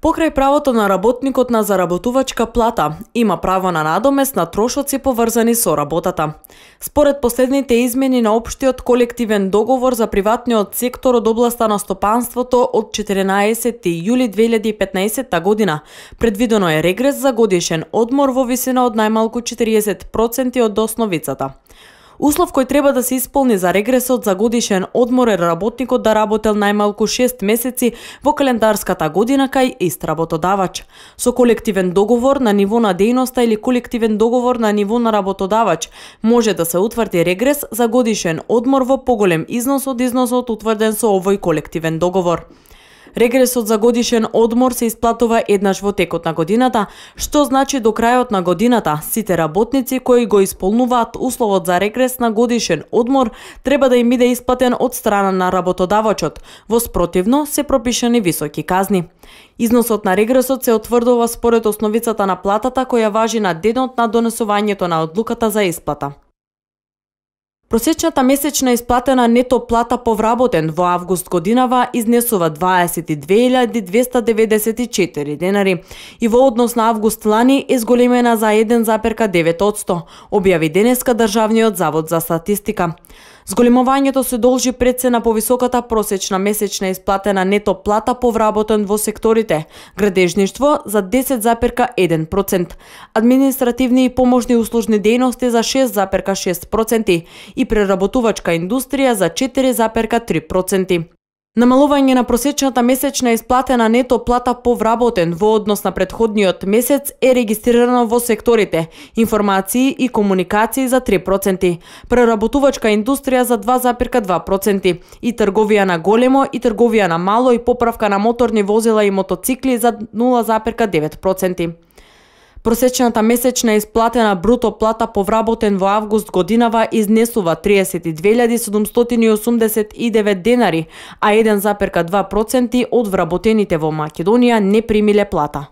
Покрај правото на работникот на заработувачка плата, има право на надомест на трошоци поврзани со работата. Според последните измени на општиот колективен договор за приватниот сектор од областа на стопанството од 14 јули 2015 година, предвидено е регрес за годишен одмор во висина од најмалку 40% од основицата. Услов кој треба да се исполни за регресот за годишен одмор е работникот да работел најмалку 6 месеци во календарската година кај ист работодавач. Со колективен договор на ниво на дејноста или колективен договор на ниво на работодавач може да се утврди регрес за годишен одмор во поголем износ од износот утврден со овој колективен договор. Регресот за годишен одмор се исплатува еднаш во текот на годината, што значи до крајот на годината сите работници кои го исполнуваат условот за регрес на годишен одмор треба да им биде исплатен од страна на работодавачот, во спротивно се пропишани високи казни. Износот на регресот се утврдува според основицата на платата која важи на денот на донесувањето на одлуката за исплата. Просечната месечна исплатена нето плата по вработен во август годинава изнесува 22.294 денари и во однос на август лани е зголемена за 1,9%, објави денеска Државниот завод за статистика. Зголемувањето се должи пред се на повисоката просечна месечна исплатена нето плата по вработен во секторите градежништво за 10,1%, административни и поможни услужни дејности за 6,6% и преработувачка индустрија за 4,3%. Намалување на просечната месечна исплатена нето плата по вработен во однос на претходниот месец е регистрирано во секторите информации и комуникации за 3%, преработувачка индустрија за 2,2% и трговија на големо и трговија на мало и поправка на моторни возила и мотоцикли за 0,9%. Просечната месечна исплатена бруто плата по вработен во август годинава изнесува 32.789 денари, а 1,2% од вработените во Македонија не примиле плата.